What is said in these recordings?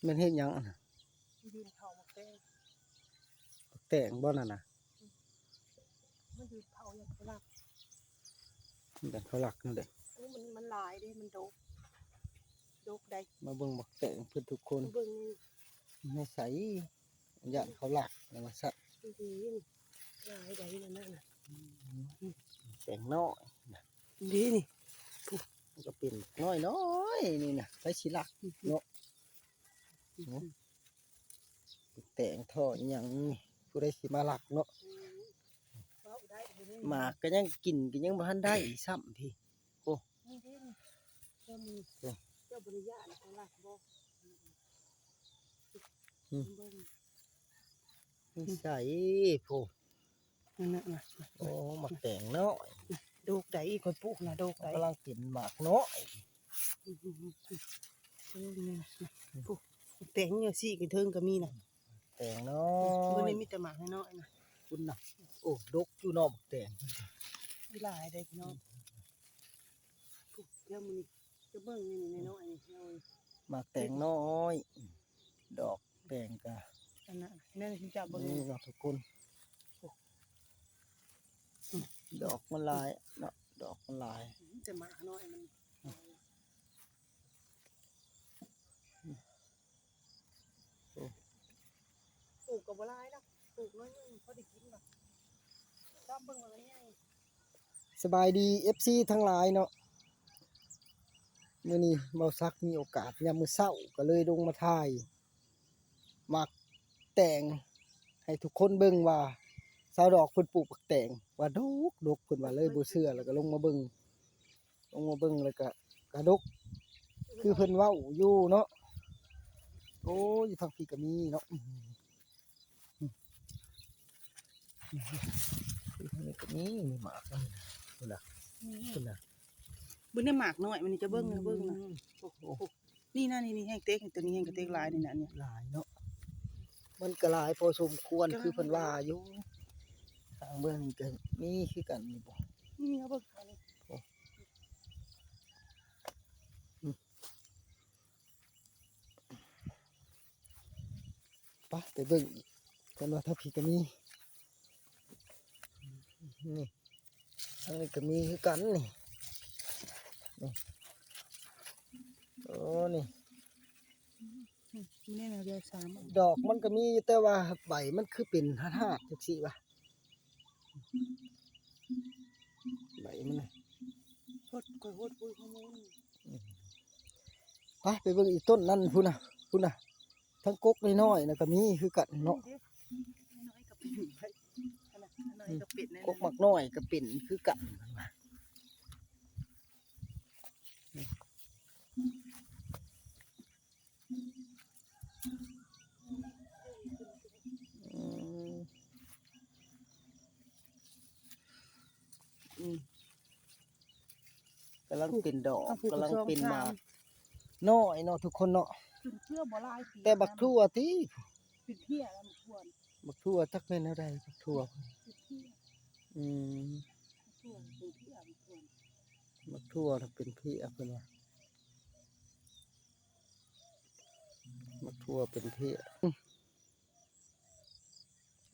ແມ່ນເຮັດຫຍັງຫັ້ນນະ? ຢືນເຜົາໝາກແຕງ. ໝາກແຕງບໍ່ນັ້ນນະ? ອືມ ມັນຢືນເຜົາຢ້ານເຂົາລັກ. ຢ້ານເຂົາລັກນັ້ນເດ້. ໂອ້ ມັນ ມັນຫຼາຍເດ້ ມັນດົກ ດົກໃດ໋. ມາເບິ່ງໝາກແຕງເພິ່ນທຸກຄົນ ມາເບິ່ງນີ້ ໃນໃສ ຢ້ານເຂົາລັກ ວ່າຊັ້ນ. ນີ້ ຫຼາຍໃດ໋ນັ້ນນະ. ອືມ ແຕງນ້ອຍນະ ນີ້ ນີ້ ມັນກໍເປັນນ້ອຍໆ ນີ້ນະ ໃຜຊິລັກເນາະ. ອືມ ແຕງທໍ່ອີ່ຫຍັງນີ້ ຜູ້ໃດຊິມາລັກເນາະ. ອືມ ເວົ້າໄດ້ບໍ່ນີ້ ໝາກກໍຍັງກິນ ກໍຍັງບໍ່ທັນໄດ້ຊ້ຳພີ້. ໂອ້ ນີ້ເດ້ນີ້ ເຈົ້າມີ ໂອ້ ເຈົ້າບໍ່ໄດ້ຢ້ານເຂົາລັກບໍ່? ອືມ ເບິ່ງ ນິໄສ ໂອ້ ນັ້ນນະ ໂອ້ ໝາກແຕງນ້ອຍ ໂດກໃດ໋ ຂ້ອຍປູກນະ ໂດກໃດ໋ ກຳລັງເປັນໝາກນ້ອຍ. ອືມ ໂອ້ ນີ້ນະ ໂອ້ ແຕງເຫຍື້ອສີກເທິງກໍມີນະ ແຕງນ້ອຍ ມື້ນີ້ມີແຕ່ໝາກນ້ອຍໆ ນະ ພຸ້ນນະ. ໂອ້ ດົກຢູ່ເນາະ ໝາກແຕງ ຫຼາຍເດ້ພີ່ນ້ອງ. ອືມ ດຽວມື້ນີ້ຈະເບິ່ງນີ້ນ້ອຍໆ ນີ້ ໝາກແຕງນ້ອຍ ດອກແຕງກະ ອັນນັ້ນ ແມ່ນຊິຈັບເບິ່ງ ນີ້ເນາະທຸກຄົນ. ໂອ້ ອືມ ດອກມັນຫຼາຍເນາະ ດອກມັນຫຼາຍ ອືມ ແຕ່ໝາກນ້ອຍມັນ ອືມ ໂອ້ ປູກກໍບໍ່ຫຼາຍດອກ ປູກໜ້ອຍໜຶ່ງພໍໄດ້ກິນດອກ ຊອມເບິ່ງວ່າມັນໃຫຍ່. ສະບາຍດີ ເອັຟຊີ ທັງຫຼາຍເນາະ, ມື້ນີ້ເບົາສັກມີໂອກາດຍາມມື້ເຊົ້າ ກໍເລີຍລົງມາຖ່າຍໝາກແຕງໃຫ້ທຸກຄົນເບິ່ງວ່າ ສາວດອກເພິ່ນປູກໝາກແຕງວ່າດົກໆ ເພິ່ນວ່າ ເລີຍບໍ່ເຊື່ອ ແລ້ວກໍລົງມາເບິ່ງ ລົງມາເບິ່ງແລ້ວກະ ກະດົກ ຄືເພິ່ນເວົ້າຢູ່ເນາະ. ໂອ້ຍ ຢູ່ທາງພີ້ກະມີເນາະ ອືມ ນີ້ກະມີ ມີໝາກ ພຸ້ນນະ ນີ້ ພຸ້ນນະ ເບິ່ງໃນໝາກນ້ອຍມັນນີ້ ຈະເບິ່ງ ອືມ ເບິ່ງນະ ໂອ້ໂຫ ໂອ້ ນີ້ນະ ນີ້ ນີ້ແຮງເຕັກ ໂຕນີ້ແຮງກະເຕັກຫຼາຍນີ້ນະ ນີ້ຫຼາຍເນາະ ມັນກະຫຼາຍພໍສົມຄວນ ກະ ຄືເພິ່ນວ່າຢູ່ ທາງເບື້ອງນີ້ກະມີຄືກັນນີ້ບໍ ນີ້ເຮົາເບິ່ງ ໂອ້ ອືມ ໄປ ໄປເບິ່ງອີກ ເພິ່ນວ່າທາງພີ້ກະມີ ນີ້ ທາງນີ້ກະມີຄືກັນນີ້ ນີ້ ໂອ້ ນີ້ ນີ້ນະ ດຽວສາມອັນ ດອກມັນກະມີຢູ່ ແຕ່ວ່າໃບມັນຄືເປັນຫາດໆ ຈັ່ງຊີ້ວະ ໃບມັນນະ ຫົດ ຂ້ອຍຫົດປຸ້ຍຂະໂມນ ອືມ ໄປ ໄປເບິ່ງອີກຕົ້ນນັ້ນພຸ້ນນະ ພຸ້ນນະ ທັງກົກນ້ອຍໆນະກະມີຄືກັນເນາະ ນີ້ເດ້ ນ້ອຍໆກະເປັນ ອັນນັ້ນນ້ອຍໆກະເປັນ ອືມ ກົກໝາກນ້ອຍກະເປັນຄືກັນ ອືມ ອືມ ກຳລັງເປັນດອກ ກຳລັງເປັນໝາກນ້ອຍເນາະ ທຸກຄົນເນາະ ເປັນເຄືອບໍ່ຫຼາຍປີ ແຕ່ບັກຖົ່ວຕິ ເປັນເພຍແລ້ວ ບັກຖົ່ວ ບັກຖົ່ວຈັກແມ່ນແນວໃດ ບັກຖົ່ວ ເປັນເພຍ ອືມ ບັກຖົ່ວເປັນເພຍ ບັກຖົ່ວ ບັກຖົ່ວເປັນເພຍ ເພິ່ນວ່າ ບັກຖົ່ວເປັນເພຍ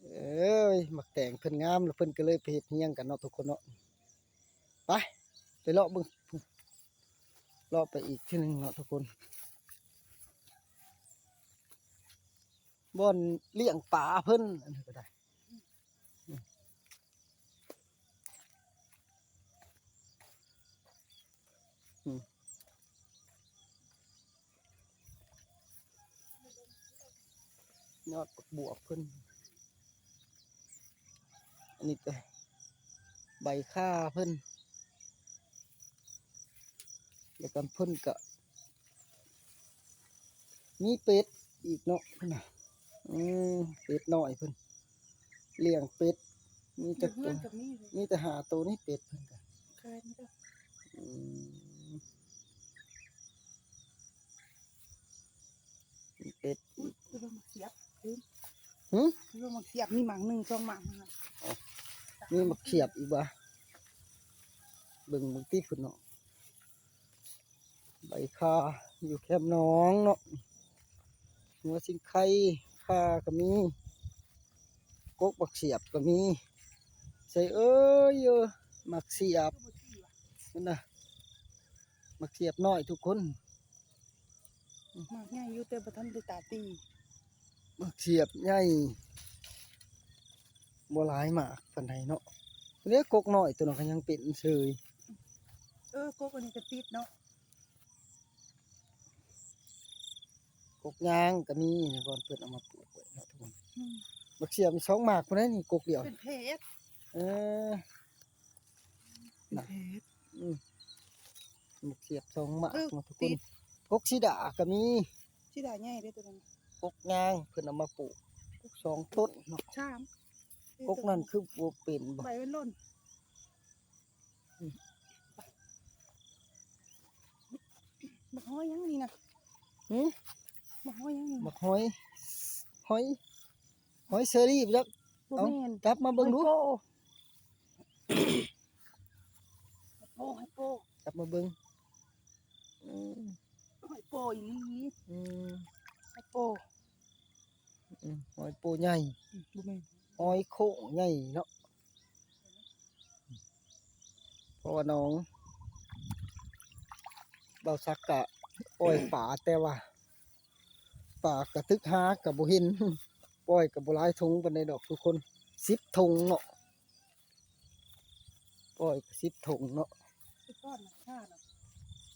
ເອີຍ ໝາກແຕງເພິ່ນງາມ ແລ້ວເພິ່ນກໍເລີຍໄປເຮັດຮຽງກັນເນາະ ທຸກຄົນເນາະ ໄປ ໄປເລາະເບິ່ງ ເລາະໄປອີກເທື່ອໜຶ່ງເນາະ ທຸກຄົນ ບ່ອນລ້ຽງປາເພິ່ນ ອັນນີ້ກໍໄດ້ ອືມ ຍອດບັກບວບເພິ່ນ ອັນນີ້ກະໃບຂ່າເພິ່ນ ແລ້ວກະເພິ່ນກະ ມີເປັດອີກເນາະ ເພິ່ນນະ ອືມ ເປັດນ້ອຍເພິ່ນ ລ້ຽງເປັດ ມີຈັກໂຕ ຢູ່ເຮືອນກໍມີ ມີແຕ່ຫ້າໂຕນີ້ ເປັດເພິ່ນກະ ຂາຍມັນກໍ ອືມ ມີເປັດ ອຸ້ຍ ຄືວ່າໝາກຂຽບ ຫື ຄືວ່າໝາກຂຽບ ມີໝາກໜຶ່ງສອງໝາກຫັ້ນນະ ມີໝາກຂຽບອີກຫວາ ເບິ່ງເບິ່ງຕິພຸ້ນເນາະ. ໃບຂ່າຢູ່ແຄມໜອງເນາະ ຫົວຊິງໄຄ ຂ່າກໍມີ ກົກບັກສຽບກໍມີ ໃສ່ເອີຍ ເອີ ໝາກສຽບ ເຫັນນະ ໝາກສຽບນ້ອຍທຸກຄົນ. ໝາກໃຫຍ່ຢູ່ ແຕ່ບໍ່ທັນໄດ້ຕາຕີ. ໝາກສຽບໃຫຍ່ ບໍ່ຫຼາຍໝາກປານໃດເນາະ. ເດ້ ກົກນ້ອຍຕົວນັ້ນກໍຍັງເປັນເສີຍ. ເອີ ກົກອັນນີ້ກໍຕິດເນາະ. ກົກຍາງກໍມີ ແຕ່ກ່ອນເພິ່ນເອົາມາປູກໄວ້ເນາະທຸກຄົນ. ອືມ ໝາກສຽບມີສອງໝາກພຸ້ນນະ ນີ້ກົກດຽວ ເປັນເພດ. ເອີ ເປັນເພດ. ນະ ອືມ ໝາກສຽບສອງໝາກເນາະທຸກຄົນ. ກົກສີດາກໍມີ ສີດາໃຫຍ່ເດ້ຕົວນັ້ນ. ກົກຍາງເພິ່ນເອົາມາປູກສອງຕົ້ນເນາະ ສາມ ກົກນັ້ນຄືບໍ່ເປັນບໍ່ ໃບມັນຫຼົ່ນ. ອືມ ບັກຫອຍຫຍັງນີ້ນະ? ຫື? ບັກຫອຍຫຍັງນີ້? ບັກຫອຍ ຫອຍ ຫອຍເຊີຣີບໍ່ຈັກ. ບໍ່ແມ່ນ ເອົາ ຈັບມາເບິ່ງດູ. ຫອຍໂປ້ ຫອຍໂປ້ ຫອຍໂປ້ ຈັບມາເບິ່ງ. ອືມ ຫອຍໂປ້ອີ່ຫຼີ. ອືມ ຫອຍໂປ້ ອືມ ຫອຍໂປ້ໃຫຍ່. ອືມ ບໍ່ແມ່ນ ຫອຍໂຂ້ງໃຫຍ່ເນາະ. ເພາະວ່າໜອງບ່າວສັກກະປ່ອຍປາ ແຕ່ວ່າປາກະຕຶກຫາກະບໍ່ເຫັນ ປ່ອຍກະບໍ່ຫຼາຍຖົງປານໃດດອກທຸກຄົນ ສິບຖົງເນາະ. ປ່ອຍກະສິບຖົງເນາະ. ແຕ່ກ່ອນນະ ຂ້ານະ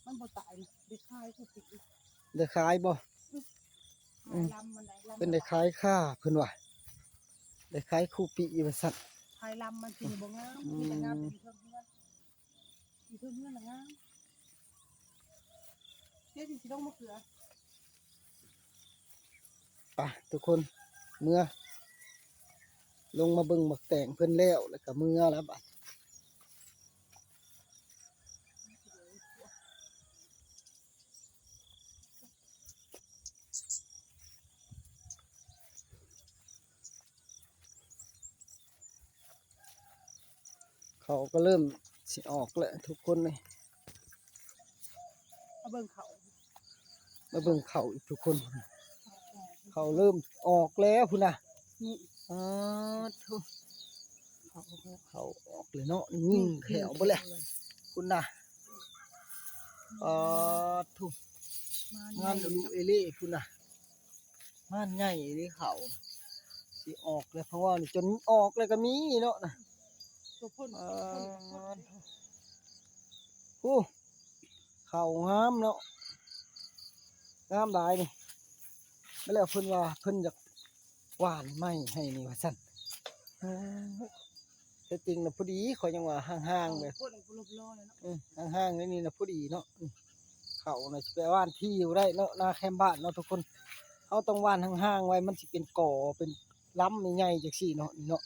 ມັນບໍ່ຕາຍນະ ໄດ້ຂາຍຄືປີ. ໄດ້ຂາຍບໍ່? ອືມ ອືມ ຂາຍລຳມັນໄດ້ ລຳ ເພິ່ນໄດ້ຂາຍຄ່າ ເພິ່ນວ່າໄດ້ຂາຍຄູ່ປີວ່າຊັ້ນ. ຂາຍລຳມັນຊິບໍ່ງາມ. ອືມ ມີແຕ່ງາມຢູ່ເທິງເຮືອນ ຢູ່ເທິງເຮືອນນະງາມ. ເດ້ ຊິລົງມະເຂືອ. ໄປທຸກຄົນ ເມືອ ລົງມາເບິ່ງໝາກແຕງເພິ່ນແລ້ວ ແລ້ວກໍເມືອແລ້ວບາດ. ເຂົາກໍເລີ່ມຊິອອກແລ້ວທຸກຄົນເອີຍ. ມາເບິ່ງເຂົາ ມາເບິ່ງເຂົາອີກທຸກຄົນ. ເຂົາເລີ່ມອອກແລ້ວພຸ້ນນະ. ນີ້ ອາ ໂທ້ ເຂົາ ເຂົາອອກເລີຍເນາະ. ຍິງແຖວເບິດແຫຼະ ພຸ້ນນະ. ອາ ໂທ້ ງາມເອເລ່ພຸ້ນນະ. ງາມໃຫຍ່ເດ້ເຂົາ ຊິອອກແລ້ວ ເພາະວ່ານີ້ຈົນອອກແລ້ວກໍມີເນາະນະ. ຕົວພົ້ນ ອາ ໂອ້ ເຂົາງາມເນາະ ງາມຫຼາຍນີ້. ແລ້ວເພິ່ນວ່າເພິ່ນຢາກຫວ່ານໃໝ່ໃຫ້ນີ້ວ່າຊັ້ນ. ເອີ ແທ້ຈິງນະພໍດີ ຂ້ອຍຍັງວ່າຫ່າງໆ ແບບ ເອີ ຫ່າງໆ ໃນນີ້ນະພໍດີເນາະ. ເຂົ້ານະຊິໄປຫວ່ານທີ່ບໍ່ໄດ້ເນາະ ນາແຄມບ້ານເນາະທຸກຄົນ. ເຮົາຕ້ອງຫວ່ານຫ່າງໆ ໄວ້ ມັນຊິເປັນກໍ ເປັນລຳໃຫຍ່ໆ ຈັ່ງຊີ້ເນາະ ນີ້ເນາະ.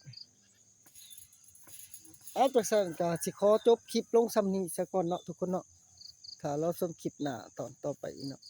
ເອົາ ຈັ່ງຊັ້ນກໍຊິຂໍຈົບຄລິບລົງສ່ຳນີ້ສາກ່ອນເນາະທຸກຄົນເນາະ. ຖ້າລໍຊົມຄລິບໜ້າຕອນຕໍ່ໄປອີກເນາະ.